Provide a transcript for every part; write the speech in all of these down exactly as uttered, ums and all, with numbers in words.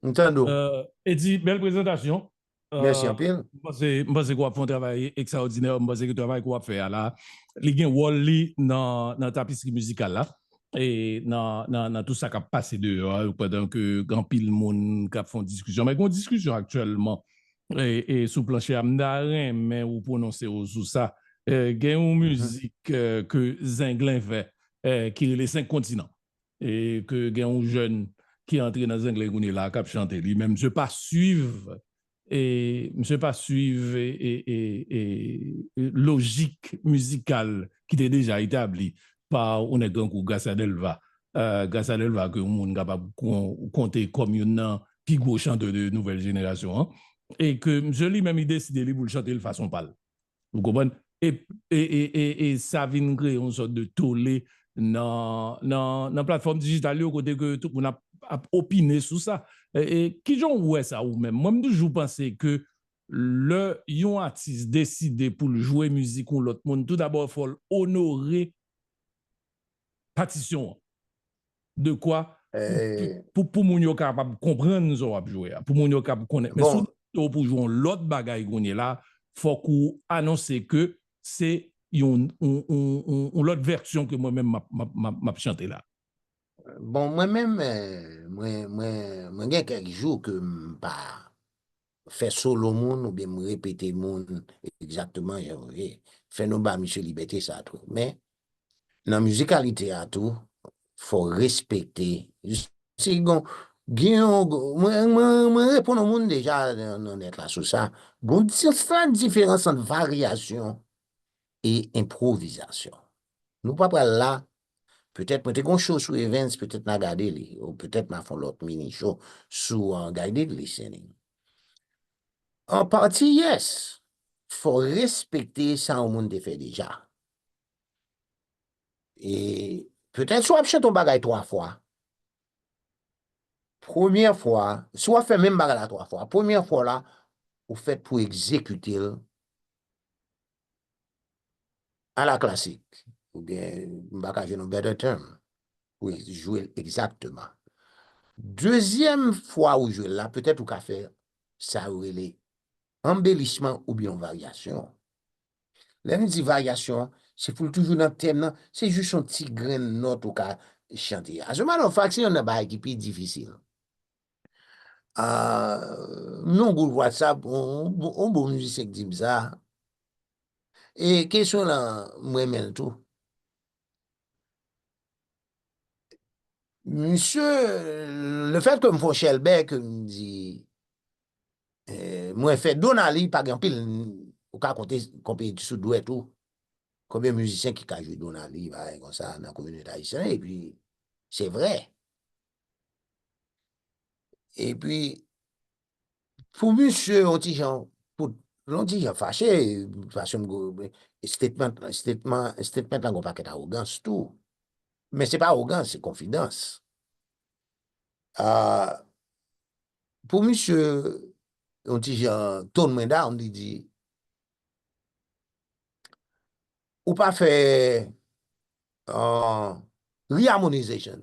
M tande w. Edi, bèl prezantasyon. Mèsi anpil. M panse, m panse ke w ap fè yon travay ekstraòdinè. M panse ke travay ke w ap fè a la, li gen wòl li nan, nan tapisri mizikal la. E nan, nan, nan tout sa k ap pase deyò a, pandan ke gen anpil moun k ap fè yon diskisyon. Men gen yon diskisyon aktyèlman e, e sou planche a, m ta renmen ou pwononse w sou sa. E, gen yon mizik e, ke Zenglen fè e, ki rele Senk Kontinan. E ke gen yon jèn ki antre nan Zenglen kounye la k ap chante li, men misye pa swiv e misye pa swiv e, e, e, e, e lojik mizikal ki te deja etabli pa yon nèg grankou Gracia Delva. Uh, Gracia Delva ke yon moun kapab konte kòm youn nan pi gwo chantè de nouvèl jenerasyon an. E ke misye li menm li deside li pou l chante l fason pa l. Ou konprann? E, e, e, e, e sa vin kreye yon sòt de tole nan, nan, nan platfòm dijital yo kote ke tout moun ap, ap opine sou sa. E, e kijan w wè sa ou menm? Mwen m toujou panse ke lè yon atis deside pou l jwe mizik yon lòt moun, toudabò fò l onore patisyon an. De kwa pou, pou, pou moun yo kapab konprann sa w ap jwe a, pou moun yo kapab konnen. Men si w deside pou jwe yon lòt bagay kounye la, fòk ou anonse ke se yon, yon, yon, yon, yon lòt vèsyon ke mwen menm m ap, m ap, m ap, m ap chante la. Bon, mwen menm, eh, mwen, mwen, mwen gen kèk jou ke m pa fè solo moun oubyen m repete moun egzakteman jan yo ye. Fè nou ba misye libète sa tou. Men, nan mizikalite a tou, fò respekte. Si gon, gen yon, mwen, mwen, mwen reponn yon moun deja nan, nan nèt la sou sa. Gon ti sa diferans ant varyasyon e enpwovizasyon. Nou pa pral la, petèt mwen te gon show sou Evens, petèt n a gade li, ou petèt m a fè yon lòt mini show sou uh, guided listening. An pati, yes, fò respekte sa yon moun te fè deja. E petèt si w ap chante yon bagay twa fwa, premyè fwa, si w ap fè menm bagay la twa fwa, premyè fwa la, ou fèt pou egzekite l a la klasik. Oubyen, m pa ka jwenn yon better term pou jwe l egzakteman. Dezyèm fwa ou jwe l la, petèt ou ka fè sa yo rele anbelisman oubyen yon varyasyon. Lè m di varyasyon an, se pou l toujou nan tèm nan, se jis yon ti grenn nòt ou ka chante. As a matter of fact, se youn nan bagay ki pi difisil. Ah, m nan yon gwoup WhatsApp, yon, yon, yon bon mizisyen k di m sa. E kesyon lan, m renmen l tou. Misye, lefèt ke m fè yon chèlbè, ke m di, eh, mwen fè Donali, pa gen anpil, ou ka konte, konte sou dwèt ou. Konbyen mizisyen ki ka jwe Donali, bagay konsa, nan kominote ayisyen, epi, se vre. Epi, pou misye, yon ti jan, pou, yon ti jan fache, fache m go, statement, statement, statement lan gon pakèt awogans tou. Men se pa awogans, se konfidans. Ah, pou misye, yon ti jan, tone mwen down, li di, ou pa fè uh, reharmonization.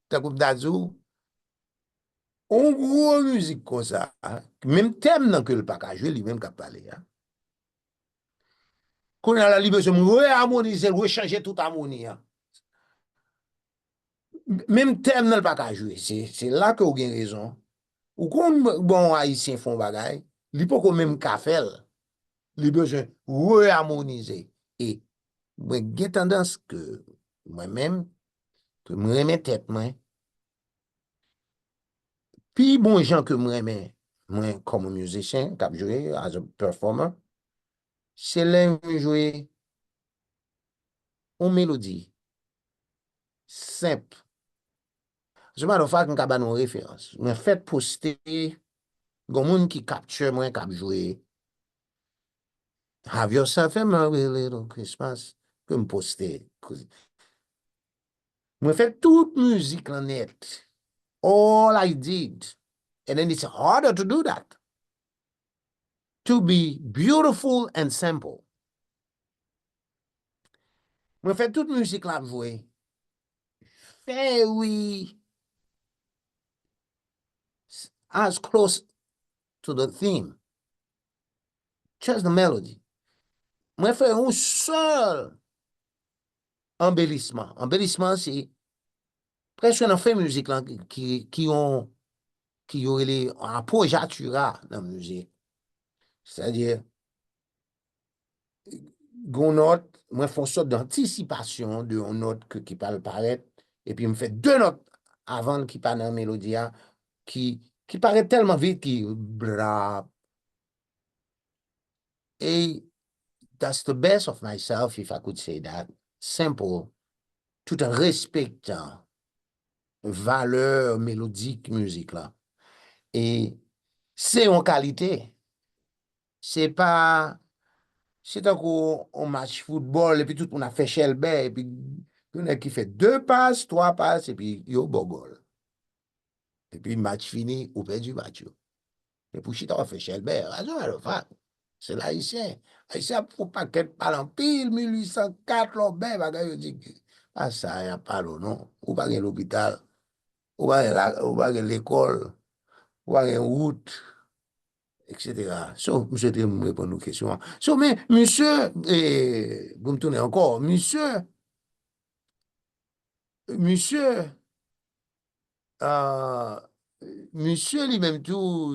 Tankou m ta di w, yon gwo mizik konsa, menm tèm nan ke l pa ka jwe, li menm k ap pale a. Kounye a la, li bezwen m reharmonize l, rechanje tout amoni an. Menm tèm nan l pa ka jwe. Se, se la ke w gen rezon. Ou konn bon Ayisyen fè yon bagay, li poko menm ka fè l. Li bezwen reharmonize. E mwen gen tandans ke mwen menm, ke mwen renmen tèt mwen, pi bon jan ke mwen renmen, mwen kòm yon mizisyen k ap jwe, as a performer, se lè m jwe yon melodi senp. As a matter of fact, m ka ba nou yon referans. Mwen fèk poste, gon moun ki capture mwen k ap jwe Have Yourself a Merry Little Christmas ke m poste. Mwen fè tout mizik lan nèt. All I did. And then it's harder to do that. To be beautiful and simple. Mwen fè tout mizik la ap jwe. Very, as close to the theme. Just the melody. Mwen fè yon sèl anbelisman. Anbelisman se prèske nan fen mizik lan ki, ki yon, ki yo rele apogyatura nan mizik. Sètadi, gon nòt, mwen fè yon sòt dantisipasyon de yon nòt ke, ki pral parèt, epi m fè de nòt avan l ki pa nan melodi a, ki, ki parèt tèlman vit ki bla. E that's the best of myself, if I could say that. Simple. Tout an respektan valè melodik mizik la. E se yon kalite. Se pa, se tankou yon match foutbòl, epi tout moun ap fè chèlbè, epi yon nèg ki fè de pas, twa pas, epi yo ba w gòl. Epi match fini, ou pèdi match yo. Epi w chita w ap fè chèlbè, razo alò fa. Se l Ayisyen. Ayisyen ap fè yon pakèt pale anpil, mil uit san kat, lè w bè bagay yo di, pa sa y ap pale w non. Ou pa gen lopital, ou pa gen la, ou pa gen lekòl, ou pa gen wout, et cetera. So, m swete m reponn ou kesyon an. So, men, misye, e, pou m tounen ankò, misye, misye, ah, misye li menm tou,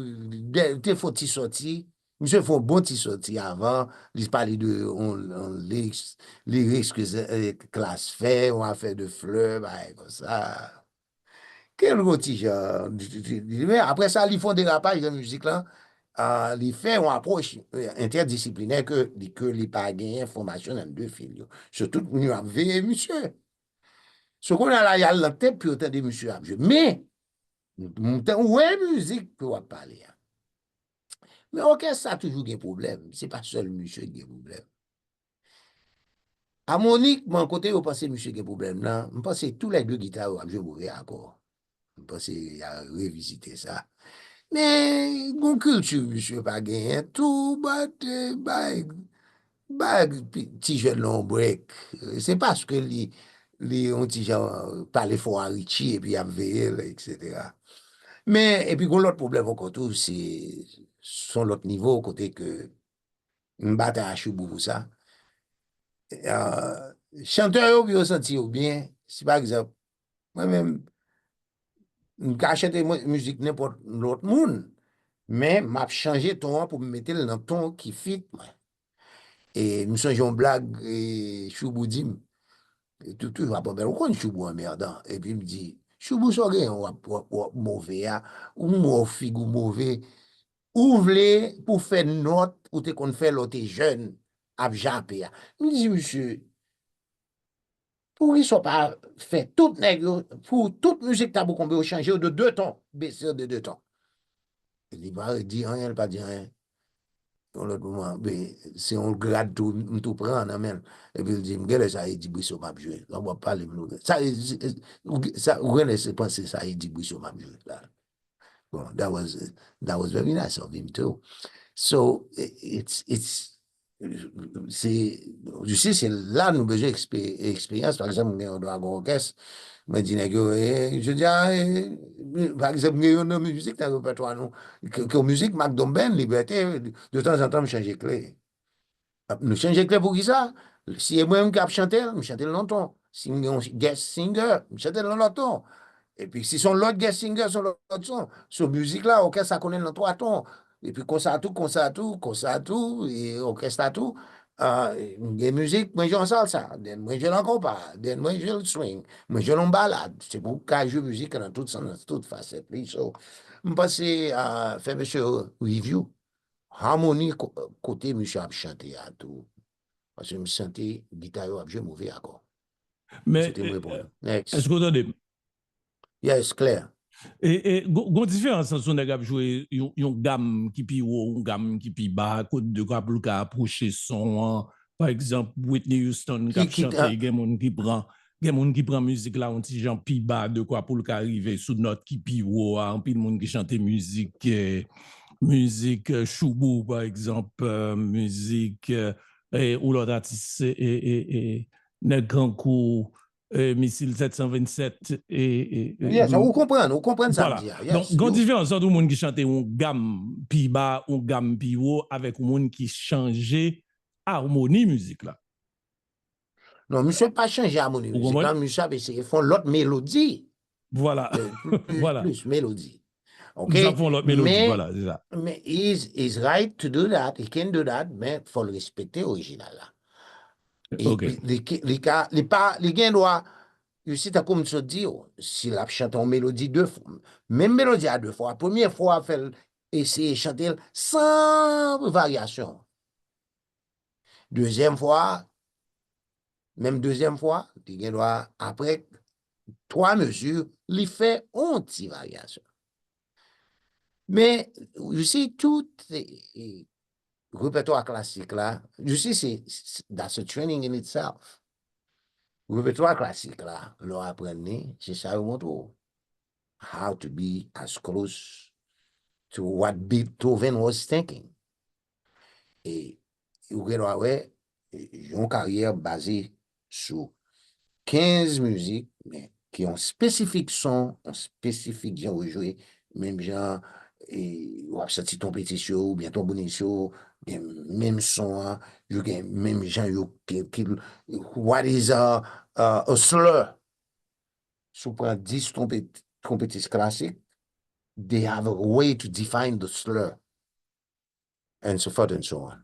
de, te fè yon ti sòti, misye fè yon bon ti sòti avan, li pale de yon, yon lyrics, lyrics ke, eh, Klass fè, yon afè de flè, bagay konsa. Ke l gon ti jan, men apre sa, li fè yon derapaj nan mizik lan, ah, li fè yon apwòch, eh, entèdisiplinè ke li, ke li pa genyen fòmasyon nan de fil yo. So, tout moun yo ap veye misye. So, kounye a la, y al nan tèt pou yo tande misye ap jwe. Men, m te wè mizik ke w ap pale a. Men òkès sa toujou gen pwoblèm. Se pa sèl misye ki gen pwoblèm. Amonikman, kote yo panse misye gen pwoblèm nan, m panse toulède gita yo ap jwe move akò. M panse y a revizite sa. Men, gon kilti misye pa genyen tou, but, eh, bay, bay pi, ti jèn lan yon break. Se paske li, li yon ti jan pale fò a Richie epi y ap veye l, et cetera. Men, epi gon lòt pwoblèm ankò tou, se, se yon lòt nivo kote ke m batay a Choubou pou sa. Ah, chantè yo, pou yo santi yo byen, si pa egzanp, mwen menm, m ka chante mwen, mizik nenpòt lòt moun, men m ap chanje ton an pou m mete l nan ton ki fit mwen. E m sonje yon blag, e, Choubou di m, e tou, toujou ap anmède, ou konn Choubou anmèdan, epi m di, Choubou, sa w genyen w ap, w ap, w ap move a, ou m wè w figi w move, ou vle pou fè nòt ou te konn fè lè w te jèn ap jape a. M di misye, poukisa w pa fè tout nèg yo, pou tout mizik Tabou Konbe yo chanje yo de de ton, bese yo de de ton? Li pa di anyen, li pa di anyen. Yon lòt moman, ben, se yon grad tou, m tou pran nan men l. Epi l di m, genlè sa Eddy Brisson m ap jwe. Lè w ap pale m, sa, sa, ou genlè se panse sa Eddy Brisson m ap jwe la. Bon, that was, that was very nice of him too. So, it's, it's, se, you see, se la nou bezwen ekspe-, eksperyans. Pa egzanp, m gen yon dwagon òkès, mwen di nèg yo, eh, jodi a, eh, pa egzanp, m gen yon nan mizik nan repètwa nou, ke, ke mizik Macdon Band, Libète, de tanzantan m chanje kle. Nou chanje kle pou kisa? Si e mwen menm k ap chante l, m chante l nan ton. Si m gen yon guest singer, m chante l nan lòt ton. Epi si se yon lòt guest singer, se yon lòt son. So mizik la, òkès la konnen l nan twa ton. Epi konsa tou, konsa tou, konsa tou, e òkès la tou. Ah, m gen mizik, mwen jwe an salsa, then mwen jwe l an konpa, then mwen jwe l swing, mwen jwe l an balad. Se pou w ka jwe mizik nan tout sans, nan tout fasèt li. So, m panse, ah, fè mesye yo review. Harmony ko-, kote misye ap chante a tou. Paske m santi gita yo ap jwe move akò. Men, se te m reponn. Next. Èske w tande m? Yes, klè. E, e, gon, gon diferans ant yon nèg ap jwe yon, yon gam ki pi wo, yon gam ki pi ba, kote de kwa pou l ka apwoche son an. Pa egzanp, Whitney Houston k ap chante, gen moun ki pran, gen moun ki pran mizik la yon ti jan pi ba de kwa pou l ka rive sou nòt ki pi wo a. Anpil moun ki chante mizik, eh, mizik, eh, Choubou, pa egzanp, eh, mizik, eh, eh, ou lòt atis, eh, eh, eh, eh, nèg kankou, eh, misil sèt san vennsèt e, e, e, Yes, ou konprann, ou konprann sa m Vwala. di a. Donk, Yes, gon yo- diferans ant yon moun ki chante yon gam pi ba, yon gam pi wo, avèk yon moun ki chanje amoni mizik la. Non, misye pa chanje amoni Ou mizik konprann? La, misye ap eseye fè yon lòt melodi. Vwala. Eh, pli- pli- Vwala. Plis melodi. Ok? Misye ap fè yon lòt melodi, Men- vwala, se sa. Men he's, he's right to do that, he can do that, men fò l respekte orijinal la. E Ok. li, li, li ka, li pa, li gen dwa, you see, tankou m sot di w, si l ap chante yon melodi de fwa, menm melodi a de fwa, premye fwa fè l eseye chante l san varyasyon. Dezyèm fwa, menm dezyèm fwa, li gen dwa, apre twa mezi, li fè yon ti varyasyon. Men, you see, tout eh, eh, repètwa klasik la, you see, se, se- that's a training in itself. Repètwa klasik la, lè w aprann li, se sa yo montre w. How to be as close to what Beethoven was thinking. E ou gen dwa wè, e, yon karyè baze sou kenz mizik, men ki yon spesifik son, yon spesifik jan ou jwe, menm jan, e, w ap santi twonpetis yo, oubyen twonbonis yo, gen menm son an, yo gen menm jan yo, ki, ki, what is a, a, a slur? Si w pran dis twonpet-, twonpetis klasik, they have a way to define the slur. And so forth and so on.